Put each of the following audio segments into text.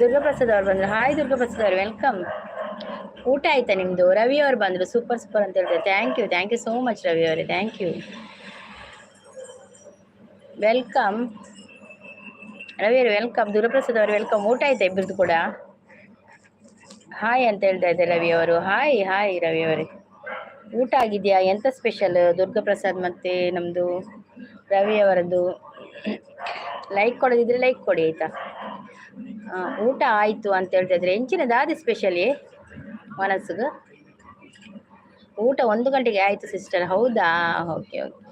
ದುರ್ಗಾಪ್ರಸಾದ್ ಅವ್ರು ಬಂದರು. ಹಾಯ್ ದುರ್ಗಾಪ್ರಸಾದ್ ಅವರು, welcome. ಊಟ ಆಯ್ತಾ ನಿಮ್ಮದು? ರವಿ ಅವರು ಬಂದರು. ಸೂಪರ್ ಸೂಪರ್ ಅಂತ ಹೇಳ್ತಾರೆ. Thank you, thank you so much Ravi ಅವರೇ, thank you, welcome Ravi ಅವರು, welcome. Durgaprasad ಅವರು welcome. ಊಟ ಆಯ್ತಾ ಇಬ್ಬರದ್ದು ಕೂಡ? ಹಾಯ್ ಅಂತ ಹೇಳ್ತಾ ಇದ್ದಾರೆ ರವಿ ಅವರು. ಹಾಯ್ ಹಾಯ್ ರವಿ ಅವರೇ, ಊಟ ಆಗಿದೆಯಾ? ಎಂತ ಸ್ಪೆಷಲ್ ದುರ್ಗಾಪ್ರಸಾದ್ ಮತ್ತೆ ನಮ್ಮದು ರವಿ ಅವರದ್ದು? ಲೈಕ್ ಕೊಡೋದಿದ್ರೆ ಲೈಕ್ ಕೊಡಿ ಆಯ್ತಾ. ಊಟ ಆಯಿತು ಅಂತ ಹೇಳ್ತಾ ಇದ್ರೆ. ಎಂಚಿನ ದಾದಿ ಸ್ಪೆಷಲಿ ಮನಸ್ಸಿಗೆ? ಊಟ 1 ಗಂಟೆಗೆ ಆಯಿತು ಸಿಸ್ಟರ್. ಹೌದಾ? Okay okay.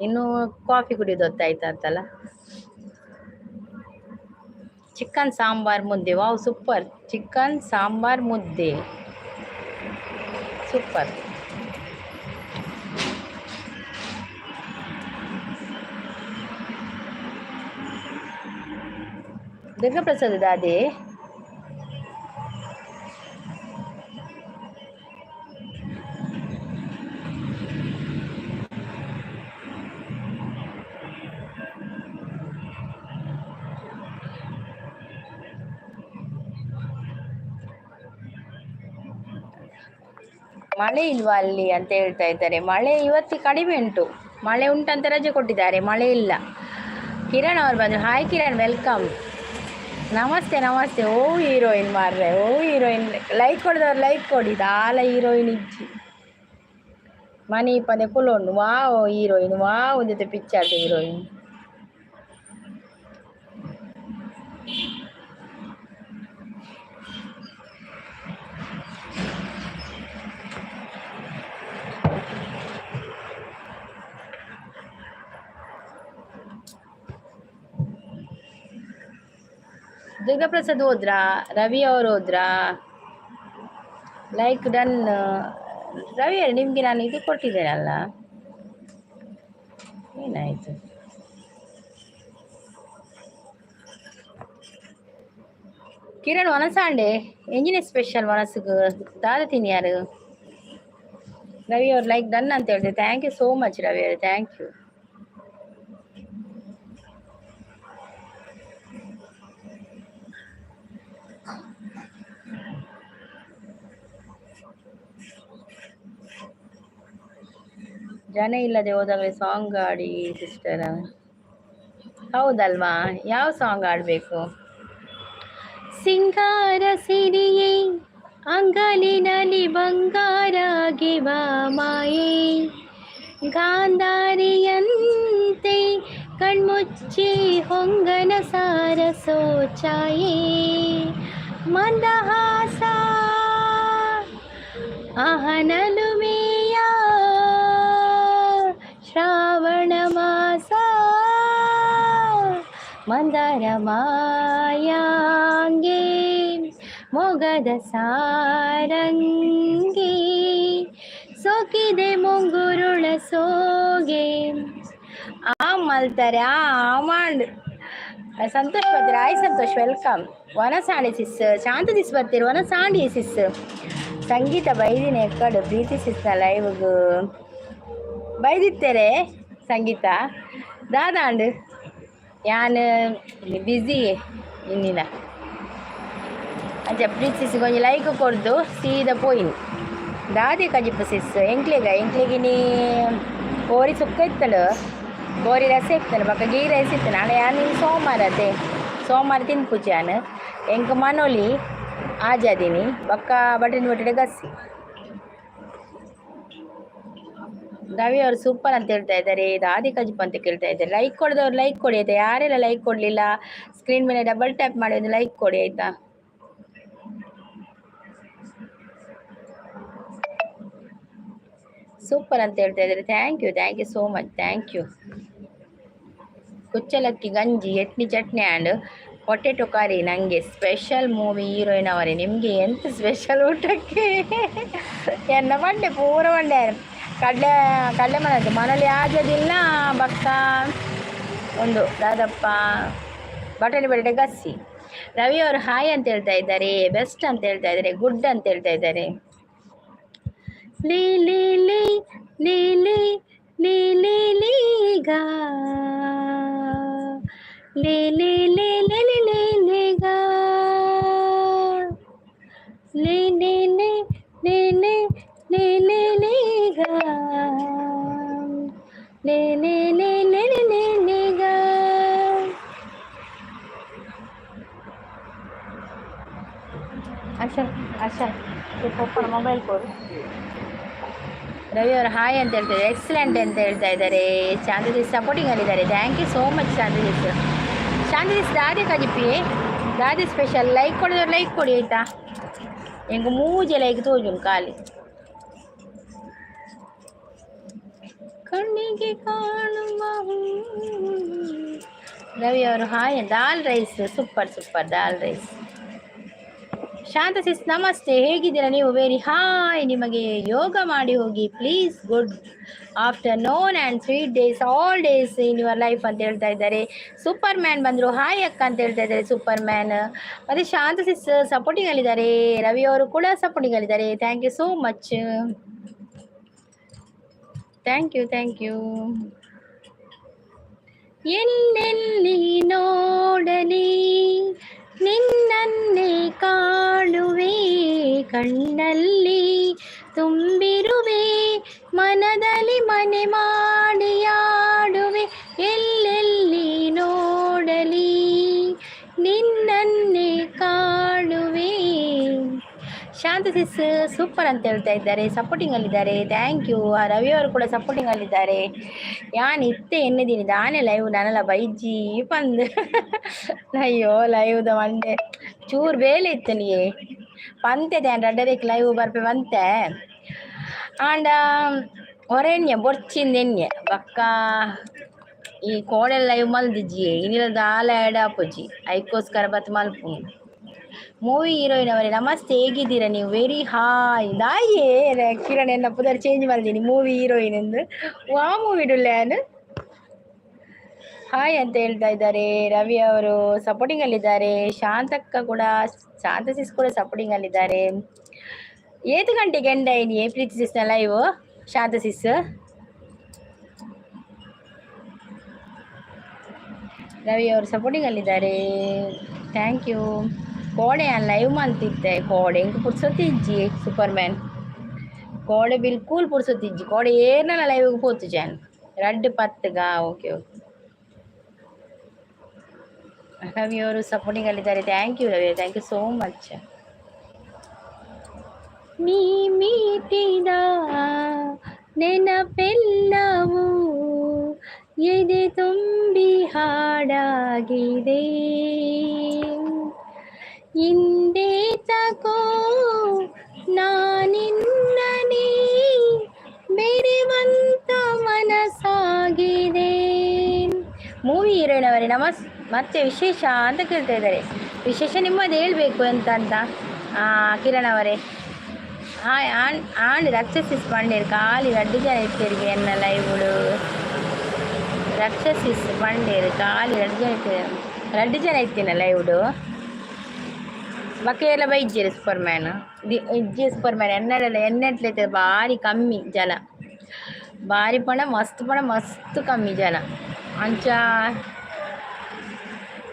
ಇನ್ನು ಕಾಫಿ ಕುಡಿಯೋದು ಹೊತ್ತಾಯ್ತಾ ಅಂತಲ್ಲ. ಚಿಕನ್ ಸಾಂಬಾರ್ ಮುದ್ದೆ, ವಾವ್ ಸೂಪರ್. ಚಿಕನ್ ಸಾಂಬಾರ್ ಮುದ್ದೆ ಸೂಪರ್. ದುರ್ಗಾಪ್ರಸಾದ್ ದಾದಿ ಮಳೆ ಇಲ್ವಾ ಅಲ್ಲಿ ಅಂತ ಹೇಳ್ತಾ ಇದ್ದಾರೆ. ಮಳೆ ಇವತ್ತು ಕಡಿಮೆ ಉಂಟು. ಮಳೆ ಉಂಟಂತ ರಜೆ ಕೊಟ್ಟಿದ್ದಾರೆ, ಮಳೆ ಇಲ್ಲ. ಕಿರಣ್ ಅವ್ರು ಬಂದರು. Hi Kiran, welcome. ನಮಸ್ತೆ ನಮಸ್ತೆ. ಓ ಹೀರೋಯಿನ್ ಮಾರ್ರೆ, ಓ ಹೀರೋಯಿನ್. ಲೈಕ್ ಕೊಡಿದವ್ರು ಲೈಕ್ ಕೊಡಿ. ದಾಲ ಹೀರೋಯಿನ್ ಇಜ್ಜಿ ಮನಿ ಪಂದೆ ಕುಲೋಂಡು. ವಾವ್ ಹೀರೋಯಿನ್, ವಾವ್ ಒಂದಿತ್ತೆ ಪಿಕ್ಚರ್ ಹೀರೋಯಿನ್. ದುರ್ಗಾಪ್ರಸಾದ್ ಹೋದ್ರಾ? ರವಿ ಅವರು ಹೋದ್ರಾ? Like done. Ravi ಅವರು ನಿಮಗೆ ನಾನು ಇದು ಕೊಟ್ಟಿದ್ದೇನಲ್ಲ, ಏನಾಯಿತು? ಕಿರಣ್ ವನಸಾಂಡೆ ಎಂಜಿನ ಸ್ಪೆಷಲ್ ಮನಸ್ಸಿಗೆ ದಾದ ತಿನ್ಯಾರು? ರವಿ ಅವ್ರು ಲೈಕ್ ಡನ್ ಅಂತ ಹೇಳ್ತಾರೆ. Thank you so much Ravi ಅವರು, thank you. ಜನ ಇಲ್ಲದೆ ಹೋದಾಗ ಸಾಂಗ್ ಆಡಿ ಸಿಸ್ಟರ್. ಹೌದಲ್ವಾ? ಯಾವ ಸಾಂಗ್ ಆಡಬೇಕು? ಸಿಂಗಾರ ಸಿರಿಯೇ ಅಂಗಲಿನಲ್ಲಿ ಬಂಗಾರಾಗಿವ ಮಾಯೆ, ಗಾಂಧಾರಿಯಂತೆ ಕಣ್ಮುಚ್ಚಿ ಹೊಂಗನ ಸಾರಸೋ ಛಾಯೆ, ಮಂದಹಾಸ ಅಹನಲುಮೆಯ ಶ್ರಾವಣ ಮಾಸ, ಮಂದರ ಮಾಯಾಂಗೆ ಮೊಗದ ಸಾರಂಗಿ, ಸೋಕಿದೆ ಮುಂಗುರುಳ ಸೋಗೆ. ಆ ಮಲ್ತಾರೆ ಆ ಮಾಂಡ್. ಸಂತೋಷ್ ಬರ್ತೀರ? ಆಯ್ Santosh, welcome. ವನಸಾಣಿ Sis, Shanta this ಬರ್ತೀರಿ. ವನಸಾಂಡಿ ಸಿಸ್, ಸಂಗೀತ ಬೈದಿನ ಎಕ್ಕಡು ಪ್ರೀತಿ ಸಿಸ್ನ ಲೈವ್ಗ್ ಬೈದಿತ್ತೇರೆ ಸಂಗೀತ ದಾದಾಂಡ್. ಯಾನ್ ಬ್ಯುಸಿ ಇನ್ನಿನ ಅಂಚ ಪ್ರೀತಿ ಕೊಂಚ ಲೈಕ್ ಕೊಡ್ದು ಸೀದಾ ಪೋಯಿನ್. ದಾದಿ ಕಜಿಪು ಸಿಸ್ ಎಂಕ್ಲೆಗ ಎಂಕ್ಲೆಗಿನಿ ಕೋರಿ ಸುಕ್ಕ ಇತ್ತಳು, ಕೋರಿ ರಸ ಇತ್ತಳು, ಬೊಕ್ಕ ಗೀ ರೈಸ್ ಇತ್ತು. ನಾಳೆ ಯಾನ್ ಸೋಮವಾರ ಅದೇ ಸೋಮವಾರ ತಿನ್ಪುಜಿ ಯಾನ್. ಎಂಕ್ ಮನೋಲಿ ಆಜಾದಿನಿ ಬೊಕ್ಕ ಬಟನ್ ಬಟಡೆ ಗಸಿ. ರವಿ ಅವರು ಸೂಪರ್ ಅಂತ ಹೇಳ್ತಾ ಇದ್ದಾರೆ. ದಾದಿ ಕಜಿಪ್ ಅಂತ ಕೇಳ್ತಾ ಇದ್ದಾರೆ. ಲೈಕ್ ಕೊಡದವ್ರು ಲೈಕ್ ಕೊಡಿ ಆಯ್ತಾ. ಯಾರೆಲ್ಲ ಲೈಕ್ ಕೊಡಲಿಲ್ಲ ಸ್ಕ್ರೀನ್ ಮೇಲೆ ಡಬಲ್ ಟ್ಯಾಪ್ ಮಾಡಿ ಒಂದು ಲೈಕ್ ಕೊಡಿ ಆಯ್ತಾ. ಸೂಪರ್ ಅಂತ ಹೇಳ್ತಾ ಇದ್ದಾರೆ. Thank you, thank you so much, thank you. ಕುಚ್ಚಲಕ್ಕಿ ಗಂಜಿ, ಎಟ್ನಿ ಚಟ್ನಿ ಆ್ಯಂಡ್ ಪೊಟೆಟೊ ಕರಿ ನನಗೆ ಸ್ಪೆಷಲ್. ಮೂವಿ ಹೀರೋಯಿನ್ ಅವರೇ ನಿಮಗೆ ಎಂತ ಸ್ಪೆಷಲ್ ಊಟಕ್ಕೆ? ಎನ್ನ ಬಂಡೆ ಪೂರ ಬಂಡೆ ಕಡಲೆ ಕಡಲೆ ಮನದ್ದು ಮನೇಲಿ ಆಜದಿಲ್ಲ. ಬಕ್ಕ ಒಂದು ದಾದಪ್ಪ ಬಟಾಣಿ ಬಟಾಟೆ ಗಸಿ. ರವಿ ಅವರು ಹಾಯ್ ಅಂತ ಹೇಳ್ತಾ ಇದ್ದಾರೆ, ಬೆಸ್ಟ್ ಅಂತ ಹೇಳ್ತಾ ಇದ್ದಾರೆ, ಗುಡ್ ಅಂತ ಹೇಳ್ತಾ ಇದ್ದಾರೆ. ಲೀ ಲೀ ಲೀ ಲೀ ಲೀ ಲೀ ಲೀ ಲೀಗಾ ಲೇ ಲೇ ಲೇ ಲೇ ಲೇ ಲೇ ಗಾ. ಆಶಾ ಆಶಾ ಪಪ್ಪನ ಮೊಬೈಲ್ ಕೊಡು. ರವಿ ಅವರು ಹಾಯ್ ಅಂತ ಹೇಳ್ತಾರೆ, ಎಕ್ಸಲೆಂಟ್ ಅಂತ ಹೇಳ್ತಾ ಇದ್ದಾರೆ. ಶಾಂತಿ ಸಪೋರ್ಟಿಂಗ್ ಅಲ್ಲಿದ್ದಾರೆ. Thank you so much Shanti. Shanti ದಾದಿ ಕಜಿಪಿ ದಾದಿ ಸ್ಪೆಷಲ್. ಲೈಕ್ ಕೊಡಿದವ್ರು ಲೈಕ್ ಕೊಡಿ, ಆಯ್ತಾ? ಎಂಕ್ ಮೂಜೆ ಲೈಕ್ ತೋಜುಂಡು ಖಾಲಿ. ಕಣ್ಣಿಗೆ ಕಾಣುವ. ರವಿ ಅವರು hi. Dal rice super super dal rice. ಶಾಂತ ಸಿಸ್ ನಮಸ್ತೆ, ಹೇಗಿದ್ದೀರಾ ನೀವು? ವೆರಿ ಹಾಯ್ ನಿಮಗೆ. ಯೋಗ ಮಾಡಿ ಹೋಗಿ please. Good afternoon and sweet days all days in your life ಅಂತ ಹೇಳ್ತಾ ಇದ್ದಾರೆ. ಸೂಪರ್ ಮ್ಯಾನ್ ಬಂದರು, ಹಾಯ್ ಅಕ್ಕ ಅಂತ ಹೇಳ್ತಾ ಇದ್ದಾರೆ ಸೂಪರ್ ಮ್ಯಾನ್. ಮತ್ತು ಶಾಂತ ಸಿಸ್ ಸಪೋರ್ಟಿಂಗ್ ಅಲ್ಲಿದ್ದಾರೆ. ರವಿ ಅವರು ಕೂಡ ಸಪೋರ್ಟಿಂಗ್ ಅಲ್ಲಿದ್ದಾರೆ. Thank you so much, thank you, thank you. ಎಲ್ಲೆಲ್ಲಿ ನೋಡಲಿ ನಿನ್ನನ್ನೇ ಕಾಣುವೆ, ಕಣ್ಣಲ್ಲಿ ತುಂಬಿರುವೆ, ಮನದಲ್ಲಿ ಮನೆ ಮಾಡಿಯಾಡುವೆ. ಎಲ್ಲೆಲ್ಲಿ ನೋಡಲಿ ನಿನ್ನನ್ನೇ ಕಾಣುವೆ. ಶಾಂತ ಸಿಸ್ ಸೂಪರ್ ಅಂತ ಹೇಳ್ತಾ ಇದ್ದಾರೆ, ಸಪೋರ್ಟಿಂಗ್ ಅಲ್ಲಿದ್ದಾರೆ. Thank you. Ravi ಅವರು ಕೂಡ ಸಪೋರ್ಟಿಂಗ್ ಅಲ್ಲಿದ್ದಾರೆ. ಯಾನ್ ಇತ್ತೆ ಎನ್ನಿದ್ದೀನಿ ದಾನೆ ಲೈವ್ ನಾನೆಲ್ಲ ಬೈಜಿ ಪಂದ್. ಅಯ್ಯೋ, ಲೈವ್ದ ಮಂಡೆ ಚೂರು ಬೇಲೆ ಇತ್ತು ನೀ ಪಂತೆ ರಡ್ಡದಕ್ಕೆ ಲೈವ್ ಬರ್ಪೆ ಬಂತೆ. ಆಂಡ ಹೊರೆಣ್ಯ ಬೊರ್ಚಿಂದ ಎಣ್ಣೆ ಬಕ್ಕ ಈ ಕೋಡೆಲ್ಲ ಲೈವ್ ಮಲ್ದಿಜ್ಜಿ ಇನ್ನಿಲ್ಲ ದಾಲ ಎಡ ಆಪುಜಿ, ಐಕ್ಕೋಸ್ಕರ ಬತ್ ಮಲ್ಪುನು. ಮೂವಿ ಹೀರೋಯಿನ್ ಅವರೇ ನಮಸ್ತೆ, ಹೇಗಿದ್ದೀರಾ ನೀವು? ವೆರಿ ಹಾಯ್ ದಾಯೇ ಕಿರಣ್ ಎನ್ನ ಪುದರ್ ಚೇಂಜ್ ಮಾಡಿದ್ದೀನಿ ಮೂವಿ ಹೀರೋಯಿನ್ ಎಂದು. ವಾ ಮೂವಿ ಡುಲ್ಯಾನ್ ಹಾಯ್ ಅಂತ ಹೇಳ್ತಾ ಇದ್ದಾರೆ. ರವಿ ಅವರು ಸಪೋರ್ಟಿಂಗ್ ಅಲ್ಲಿದ್ದಾರೆ. ಶಾಂತಕ್ಕ ಕೂಡ, ಶಾಂತ ಸಿಸ್ ಕೂಡ ಸಪೋರ್ಟಿಂಗ್ ಅಲ್ಲಿದ್ದಾರೆ. ಏತು ಗಂಟೆಗೆ ಎಂಡ ಏನಿ ಪ್ರೀತಿ ಸಿಸ್ನ ಲೈವ್? ಶಾಂತ ಸಿಸ್ ರವಿ ಅವರು ಸಪೋರ್ಟಿಂಗ್ ಅಲ್ಲಿದ್ದಾರೆ. Thank you. ಕೋಡೆ ಲೈವ್ ಮಲ್ತಿತ್ತೆ ಕೋಡೆ ಇಂಕ್ ಪುರ್ಸೊತ್ತಿಜ್ಜಿ ಸೂಪರ್ ಮ್ಯಾನ್. ಕೋಡೆ ಬಿಲ್ಕುಲ್ ಪುರ್ಸೊತ್ತಿಜ್ಜಿ. ಕೋಡೆ ಏರ್ನಲ ಲೈವ್ ಪೋತು ಜಾನ್ ರಡ್ಡ್ ಪತ್ತುಗ. ಓಕೆ ಓಕೆ, ರವಿ ಅವರು ಸಪೋರ್ಟಿಂಗ್ ಅಲ್ಲಿದ್ದಾರೆ. Thank you Ravi, thank you so much. ನೀ ಮೀಟಿದ ನೆನಪೆಲ್ಲವೂ ಎದೆ ತುಂಬಿ ಹಾಡಾಗಿದೆ. ಹಿಂದೆ ತಕೋ ನಾನಿನ್ನನೇ ಬೆರೆವಂತ ಮನಸ್ಸಾಗಿದೆ. ಮೂವಿ ಹೀರೋಯಿನ್ ಅವರೇ ನಮಸ್, ಮತ್ತೆ ವಿಶೇಷ ಅಂತ ಕೇಳ್ತಾ ಇದ್ದಾರೆ. ವಿಶೇಷ ನಿಮ್ಮದು ಹೇಳಬೇಕು ಎಂತ ಅಂತ ಕಿರಣ್ ಅವರೇ. ಹಾಯ್ ಆಣ್ ಆಂಡ್ ರಕ್ಷಸಿಸ್ ಪಂಡೇರ್ ಖಾಲಿ ರಡ್ಡು ಜನ ಇತ್ತೇರಿಗೆ ಎನ್ನ ಲೈವ್ಗಳು. ರಕ್ಷಸಿಸ್ ಪಂಡೇರ್ ಖಾಲಿ ರಡ್ಡು ಜನ ಇತ್ತೇರು, ರಡ್ಡು ಜನ ಇತ್ತಿನ ಲೈವ್ಡು. ಬೊಕ್ಕ ಬೈಜ್ಜೆರ್ ಸೂಪರ್ ಮ್ಯಾನ್ ಇಜ್ಜಿ ಸೂಪರ್ ಮ್ಯಾನ್ ಎನ್ನಡೆಲ್ಲ ಎನ್ನೆಟ್ಲೈತೆ ಬಾರಿ ಕಮ್ಮಿ ಜನ, ಬಾರಿ ಪಂಡ ಮಸ್ತ್ ಪಂಡ ಮಸ್ತ್ ಕಮ್ಮಿ ಜನ. ಅಂಚ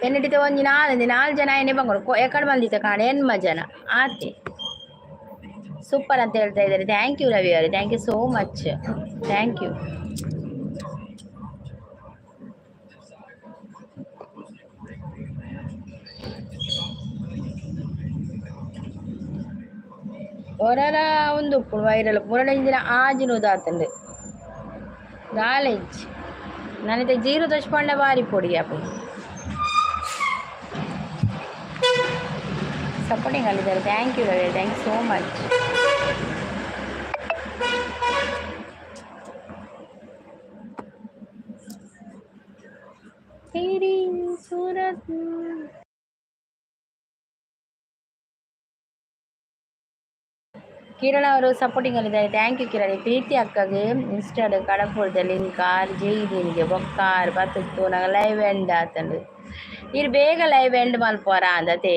ಎನ್ನಟಿತ ಒಂಜಿ ನಾಲ್ ನಾಲ್ ಜನ ಎಣ್ಣೆ ಬಂಗೋಡು ಎಕಡೆ ಬಂದಿತ್ತ ಕಾಣ ಎನ್ಮ ಜನ ಆತೆ. ಸೂಪರ್ ಅಂತ ಹೇಳ್ತಾ ಇದ್ದಾರೆ. Thank you Ravi ಅವರೇ, thank you so much, thank you. ಒರರ ಒಂದು ಉಪ್ಪುಂಡು ವೈರಲ್ ಪೂರ ಆಜಿನೂದು ಆತುಂಡು ದಾಲ ಇಜ್ಜಿ. ನನಗೆ ಜೀರೋ ದಶಪಂಡ ಬಾರಿ ಪೊಡಿ ಆಪುಂಡು. ಸಪೋರ್ಟಿಂಗ್ ಅಲ್ಲಿದ್ದಾರೆ. Thank you Ravi, thank you so much. तेरी सूरत. ಕಿರಣ್ ಅವರು ಸಪೋರ್ಟಿಂಗ್ ಅಲ್ಲಿದ್ದಾರೆ. Thank you Kiran. ಪ್ರೀತಿ ಅಕ್ಕಗೆ ಇನ್ಸ್ಟಾಡ್ ಕಡಪುಡ್ದ ಲಿಂಕ್ ಆರ್ ಜೈದೀನಿಗೆ ಬೊಕ್ಕ ಆರ್ ಬತ್ತುತ್ತು ನಂಗೆ ಲೈವ್ ಎಂಡ್ ಆತಂಡು. ಇರ್ ಬೇಗ ಲೈವ್ ಎಂಡ್ ಮಲ್ಪುವರ ಅಂದತೆ.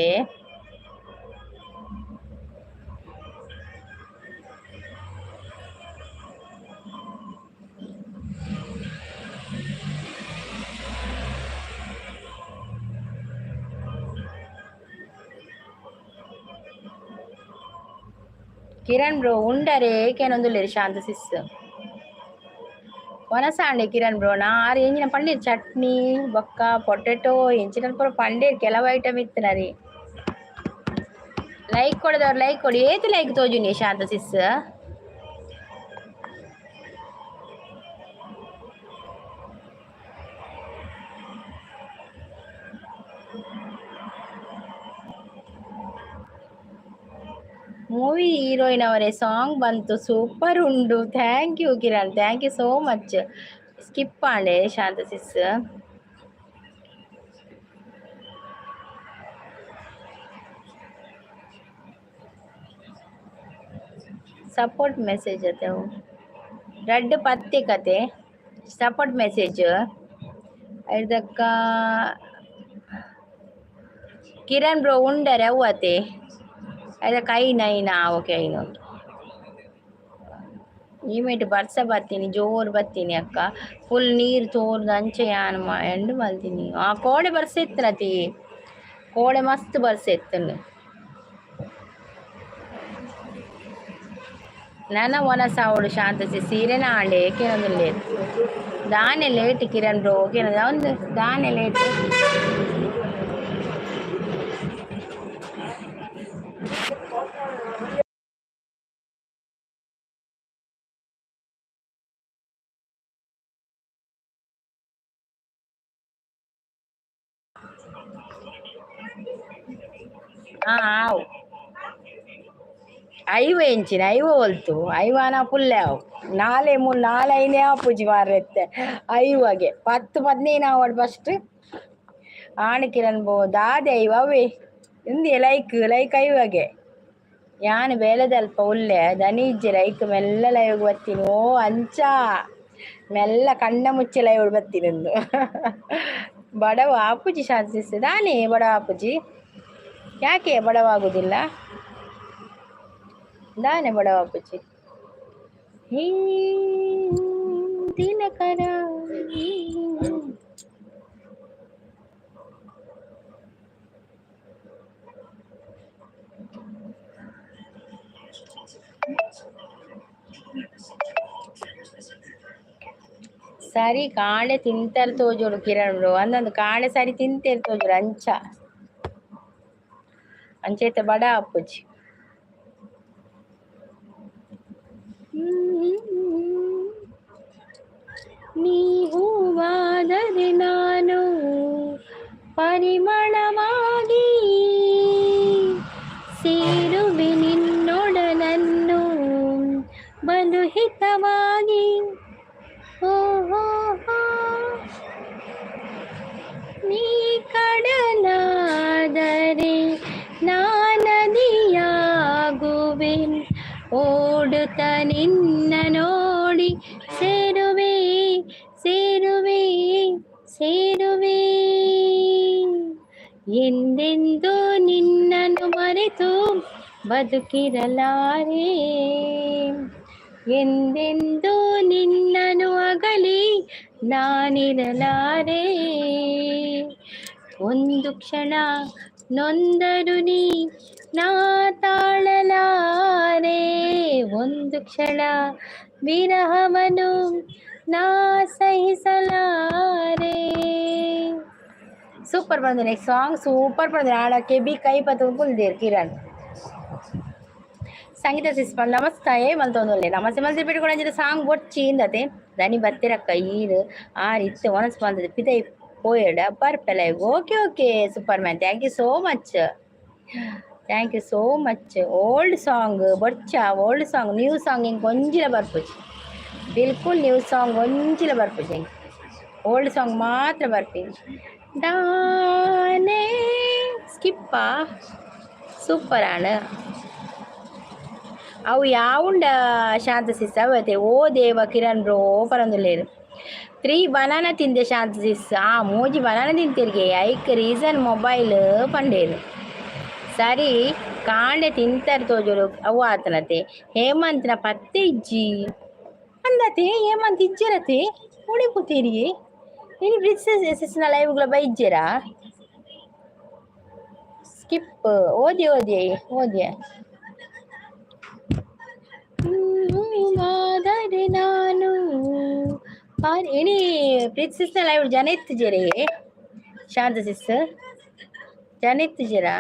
ಕಿರಣ್ ಬ್ರೋ ಉಂಡರೆ ಏಕೇನೊಂದುಲ್ಲೆರ್ ಶಾಂತ ಸಿಸ್ ವನಸಾಂಡೆ. ಕಿರಣ್ ಬ್ರೋ ನಾರ್ ಎಂಚಿನ ಪಂಡೀರ್ ಚಟ್ನಿ ಬೊಕ್ಕ ಪೊಟೆಟೊ ಎಂಚಿನ ಪೂರ ಪಂಡೀರ್ ಕೆಲವು ಐಟಮ್ ಇತ್ತಿನರಿ. ಲೈಕ್ ಕೊಡದವ್ರು ಲೈಕ್ ಕೊಡಿ. ಏತ್ ಲೈಕ್ ತೋಜುನಿ ಶಾಂತ ಸಿಸ್? ಮೂವಿ ಹೀರೋಯಿನ್ ಅವರೇ, ಸಾಂಗ್ ಬಂತು, ಸೂಪರ್ ಉಂಡು. Thank you Kiran, thank you so much. Skip ಆಂಡೆ Shanta sis. Support message ಅತೆ ಅವು ರಡ್ಡ್ ಪತ್ತೆ ಕತೆ ಸಪೋರ್ಟ್ ಮೆಸೇಜ್ ಐದಕ್ಕ. ಕಿರಣ್ ಬ್ರೋ ಉಂಡರೆ ಅವು ಅತೆ ಐದಕ್ಕೆ ಐನ್ ಐನ್. ಓಕೆ, ಐನ್ ಓಕೆ. ಈಮೇಟ್ ಬರ್ಸ ಬತ್ತೀನಿ, ಜೋರು ಬತ್ತೀನಿ ಅಕ್ಕ. ಫುಲ್ ನೀರು ತೋರ್ದು ಅಂಚೆ ಯಾನ್ ಎಂಡ್ ಮಲ್ತೀನಿ. ಆ ಕೋಡೆ ಬರ್ಸ ಇತ್ತನತಿ, ಕೋಡೆ ಮಸ್ತ್ ಬರ್ಸ ಇತ್ತನು. ನನ್ನ ಒನಸ ಅವಳು ಶಾಂತಸಿ ಸೀರೆನ ಆಂಡೆ ಏಕೆನೊಂದು ದಾನೆ ಲೇಟ್ ಕಿರಣ್ ಬ್ರೋ. ಓಕೆ, ಒಂದು ದಾನೆ ಲೇಟ್. ಹಾಂ ಆವು ಐವ ಇಂಚಿನ ಐವ ಒಲ್ತು ಐವಾನ ಪುಲ್ಲೆ ಅವು ನಾಲೆ ಮೂರು ನಾಲೆ ಐನೇ ಆಪುಜಿ ಮಾರ್ರೆತ್ತೆ. ಐವಗೆ 10 15 ಆವಡ್ ಫಸ್ಟ್ ಆಣ್ ಕಿರಣ್ ಬೋ ದಾದೆ ಐವ ಅವೇ ಇಂದಿ ಲೈಕ್ ಲೈಕ್ ಐವಗೆ. ಯಾನ್ ಬೇಲೆದಲ್ಪ ಉಲ್ಲೆ ದನಿ ಇಜ್ಜೆ ಲೈಕ್ ಮೆಲ್ಲ ಲೈವ್ ಬತ್ತೀನಿ. ಓ ಅಂಚ ಮೆಲ್ಲ ಕಣ್ಣ ಮುಚ್ಚಿ ಲೈವ್ ಬತ್ತೀನಿ ಎಂದು ಬಡವ ಆಪುಜಿ ಶಾಂತಿಸಿ ದಾನೆ ಬಡವ ಆಪುಜಿ. ಯಾಕೆ ಬಡವಾಗುದಿಲ್ಲ? ದಾನೆ ಬಡವ ಆಪುಜಿ? ದಿನಕರ ಸರಿ ಕಾಳೆ ತಿಂತಾರೆ ತೋಜೋಡು ಕಿರಣ್ ಬ್ರೋ. ಅಂದೊಂದು ಕಾಳೆ ಸರಿ ತಿಂತೇರು ತೋಜೋಡು. ಅಂಚ ಅಂಚೈತೆ ಬಡ ಅಪ್ಪುಜಿ. ನೀ ಹೂವಾದರೆ ನಾನು ಪರಿಮಳವಾಗಿ ಸೇರುವೆ ನಿನ್ನೊಡನನ್ನು ಬಲು ಹಿತವಾಗಿ. ಓ ಹೋ ಹೋ. ನೀ ಕಡಲಾದರೆ ನದಿಯಾಗುವೆ, ಓಡುತ್ತ ನಿನ್ನ ನೋಡಿ ಸೇರುವೆ ಸೇರುವೆ ಸೇರುವೆ. ಎಂದೆಂದು ನಿನ್ನನ್ನು ಮರೆತು ಬದುಕಿರಲಾರೆ, ಎಂದೆಂದು ನಿನ್ನನು ಅಗಲಿ ನಾನಿರಲಾರೆ. ಒಂದು ಕ್ಷಣ ನೊಂದರು ನೀ ನಾ ತಾಳಲಾರೆ, ಒಂದು ಕ್ಷಣ ವಿರಹವನು ನಾ ಸಹಿಸಲಾರೆ. ಸೂಪರ್ ಬಂದ ನೆಕ್ಸ್ಟ್ ಸಾಂಗ್, ಸೂಪರ್ ಬಂದ. ಆಡ ಕೆಬಿ ಕೈ ಪತ್ತು ಕುಲ್ದೇರ್ ಕಿರಣ್. ಸಂಗೀತ ಸಿಸ್ ನಮಸ್ತೆ ಮಲ್ತೊಂದುಲ್ಲೆ. ನಮಸ್ತೆ ಮಲ್ತಿ ಬಿಟ್ಕೊಂಡು ಸಾಂಗ್ ಬೊಚ್ಚಿ ಇಂದತೆ ದನಿ ಬತ್ತಿರಕ್ಕ ಈರು ಆರ್ ಇತ್ತೆ ಒನಸ್ ಬಂದದ ಪಿದೈ ಪೋಯಡ ಬರ್ಪೆಲ. Okay okay super man, thank you so much, thank you so much. Old song ಬೊಚ್ಚ old song, new song ಹಿಂಗೆ ಒಂಜಿಲ ಬರ್ಪುಜಿ. ಬಿಲ್ಕುಲ್ ನ್ಯೂ ಸಾಂಗ್ ಒಂಜಿಲ ಬರ್ಪುಜಿ, ಹಿಂಗೆ ಓಲ್ಡ್ ಸಾಂಗ್ ಮಾತ್ರ ಬರ್ಪಿನಿ. ದಾನೆ ಸ್ಕಿಪ್ಪಾ? ಸೂಪರ್ ಆಣ ಅವು ಯಾವುಂಡ ಶಾಂತ ಸಿಸ್ ಅವತೆ. ಓ ದೇವ ಕಿರಣ್ ಬ್ರೋ ಪರಂದುಲ್ಲೇರು. 3 ಬನಾನ ತಿಂದೆ ಶಾಂತ ಸಿಸ್. ಆ ಮೂಜಿ ಬನಾನ ತಿಂತಿರ್ಗೆ ಐಕ್ ರೀಸನ್ ಮೊಬೈಲ್ ಪಂಡೇರು. ಸರಿ ಕಾಂಡೆ ತಿಂತಾರೆ ತೋಜೋಡು ಅವು ಆತನತೆ. ಹೇಮಂತ್ನ ಪತ್ತೆ ಇಜ್ಜಿ ಅಂದತೆ. ಹೇಮಂತ್ ಇಜ್ಜರತೆ ಉಡಿಪುತೀರಿಗೆ ಇನಿ ಬ್ರಿಡ್ಜ್ ಲೈವ್ಗಳ ಬೈಜ್ಜರಾ? ಸ್ಕಿಪ್ ಓದಿ ಓದಿ ಓದಿ. ಆದರೆ ನಾನು ಇನಿ ಪ್ರೀತ್ ಲೈವ್ ಜನ ಇತ್ತಿಜರೇ? ಶಾಂತ ಸಿಸ್ ಜನ ಇತ್ತಿಜರಾ?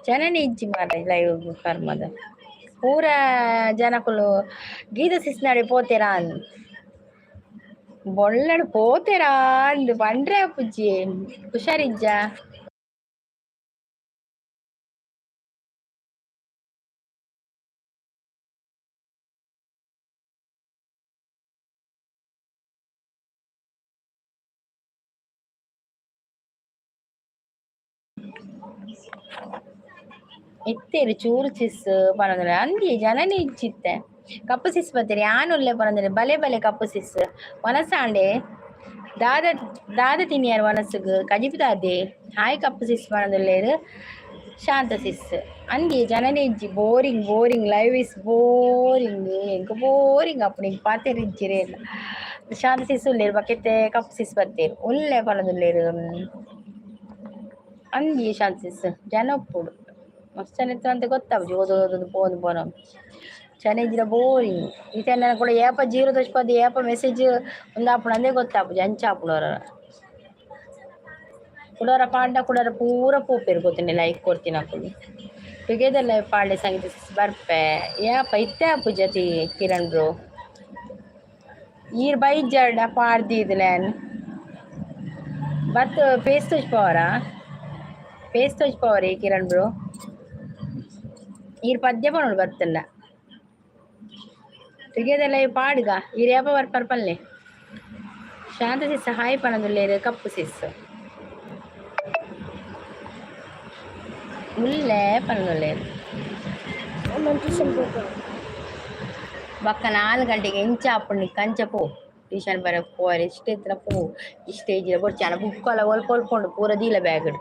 ಜನನೇ ಇಜ್ಜಿ ಮಾರ್ರೆ ಲೈವ್ ಕರ್ಮದ ಪೂರ ಜನಕುಲು ಗೀತ ಸಿಸ್ನಾಡೆ ಪೋತೇರಾ ಬೊಳ್ಳಡ್ ಪೋತೇರಾ ಅಂದ್ ಪಂಡ್ರೆ ಆಪುಜಿ ಹುಷಾರಿಜ್ಜ. ಇತ್ತೇರು ಚೂರು ಸಿಸ್ ಪನೊಂದುಲ್ಲೆರ್ ಅಂದಿ ಜನನೇ ಇಜ್ಜಿತ್ತೆ ಕಪ್ಪು ಸಿಸ್ ಬತ್ತೇರಿ ಯಾನ್ ಉಲ್ಲೆ ಪನೊಂದುಲ್ಲೆ ಬಲೆ ಬಲೆ ಕಪ್ಪು ಸಿಸ್ ವನಸಾಂಡೆ ದಾದ ದಾದ ತಿನಿಯರ್ ವನಸುಗು ಕಜಿಪು ದಾದೆ ಹಾಯ್ ಕಪ್ಪು ಸಿಸ್ ಪನೊಂದುಲ್ಲೆರ್ ಶಾಂತ ಸಿಸ್ ಅಂದಿ ಜನನೇ ಇಜ್ಜಿ. Boring boring live is boring. ಎಂಕ್ ಬೋರಿಂಗ್ ಆಪುಂಡು ಎಂಕ್ ಪಾತೆರ ಇಜ್ಜಿರೇ ಇಲ್ಲ. ಶಾಂತ ಸಿಸ್ ಉಲ್ಲೆರ್ ಬೊಕ್ಕ ಕಪ್ಪು ಸಿಸ್ ಬತ್ತೇರ್ ಉಲ್ಲೆ ಪನೊಂದುಲ್ಲೆರ್ ಅಂದಿ ಶಾಂತ ಸಿಸ್ ಜನ ಉಪ್ಪೊಡು ಮಸ್ತ್ ಜನ ಇತ್ತಂತ ಗೊತ್ತಾಪುಜಿ ಓದು ಓದೊಂದು ಪೋವೊಂದು ಪೋನೊಂದು ಜನ ಇಜ್ಜಿಡ ಬೋರಿಂಗ್. ಇತ್ತೆ ಕೂಡ ಏಪ ಜೀರೋ ತೋಜ್ಪಾದ್ ಏಪ ಮೆಸೇಜ್ ಉಂದಾಪುಂಡು ಅಂದೇ ಗೊತ್ತಾಪುಜಿ ಅಂಚ ಆಪುಂಡು ಒರ ಕುಡೊರ ಪಾಂಡ ಕುಡೊರ ಪೂರ ಪೋಪೆರ್ ಗೊತ್ತುಂಡೆ ಲೈಕ್ ಕೊರ್ತಿನಕುಲು. ಟುಗೆದರ್ ಲೈವ್ ಪಾಡ್ಲೆ ಸಂಗೀತ ಸಿಸ್ ಬರ್ಪೆ ಏಪ ಇತ್ತೆ ಆಪುಜಿ ಅತಿ ಕಿರಣ್ ಬ್ರೋ. ಈರ್ ಬೈಜಾರ್ಡ ಪಾಡ್ದೀದ್ ಯಾನ್ ಬತ್ತ್ ಫೇಸ್ ತೋಜ್ಪಾವರಾ ಫೇಸ್ ತೋಜ್ಪಾವರೆ ಕಿರಣ್ ಬ್ರೋ. ಈರ್ ಪದ್ಯ ಪನೊಡು ಬತ್ತುಂಡ ಟುಗೆದರ್ ಲೈವ್ ಪಾಡ್ಗ ಈರ್ ಏಪ ಬರ್ಪರ್ ಪಲ್ಲೆ. ಶಾಂತ ಸಿಸ್ ಹಾಯ್ ಪನೊಂದುಲ್ಲೆರ್ ಕಪ್ಪು ಸಿಸ್ ಉಲ್ಲೆ ಪನೊಂದುಲ್ಲೆರ್. ಟ್ಯೂಷನ್ ಪೋಪುನು. ಬೊಕ್ಕ 4 ಗಂಟೆಗೆ ಎಂಚ ಆಪುಂಡು ನಿಕ್ಕ್ ಅಂಚ ಪೋ ಟ್ಯೂಷನ್ ಬರಕ್ ಪೋವರೆ ಇಷ್ಟ ಇತ್ತಿನ ಪೋ ಇಷ್ಟ ಇಜ್ಜಿಡ ಬೊರ್ಚಿ ಆಂಡ ಬುಕ್ ಲ ಒಲ್ಪ ಒಲ್ಪ ಉಂಡು ಪೂರ ದೀಲ ಬ್ಯಾಗ್ ಡ್.